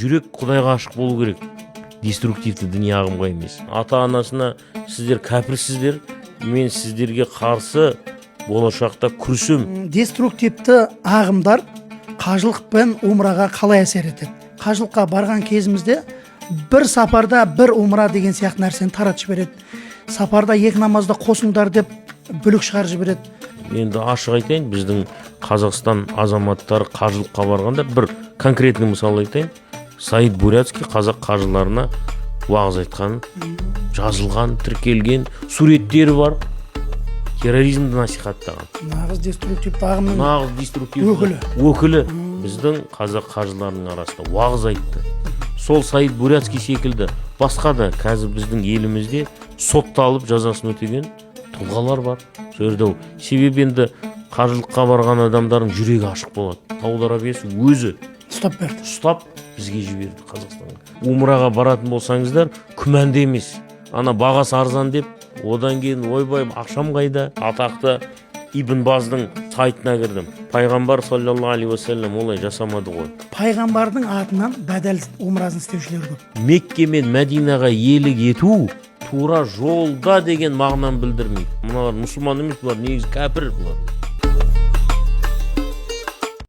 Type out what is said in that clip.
Жүрек Құдайға ашық болу керек, деструктивті діни ағымға емес. Ата анасына: «Сіздер кәпірсіздер, мен сіздерге қарсы болашақта күресемін». Деструктивті ағымдар қажылық пен умраға қалай әсер етеді? Қажылыққа барған кезімізде бір сапарда бір умра деген сияқты нәрсені таратып жібереді. Сапарда екі намазды қосыңдар деп бүлік шығарып жібереді. Енді ашық айтайын, біздің Қазақстан азаматтары қажылыққа барғанда, бір конкретный мысал айтайын: Саид Бурятский қазақ қажыларына уағыз айтқан, жазылған, тіркелген, суреттері бар, терроризмді насихаттаған. Нағыз деструктивті ағымның нағыз деструктивті өкілі. Өкілі біздің қазақ қажыларының арасында уағыз айтты. Сол Саид Бурятский секілді басқа да қазір біздің елімізде сотталып, жазасын өтеген тұлғалар бар. Сол жерде ол себебі енді қажылыққа барған адамдардың жүрегі ашық болады. Сауд Арабиясы өзі ұстап берді. Ұстап, бізге жіберді, Қазақстанға. Умраға баратын болсаңыздар, күмәнді емес, ана бағасы арзан деп, одан кейін «Ойбай, ақшам қайда?» Атақты Ибн Баздың сайтына кірдім. Пайғамбар саллаллаху алейхи уассалам олай жасамады ғой. Пайғамбардың атынан бәдәл умрасын істеушілер көп. Мекке мен Мәдинаға иелік ету тура жолда деген мағынаны білдірмейді. Мыналар мұсылман емес, бұлар негізі кәпір бұлар.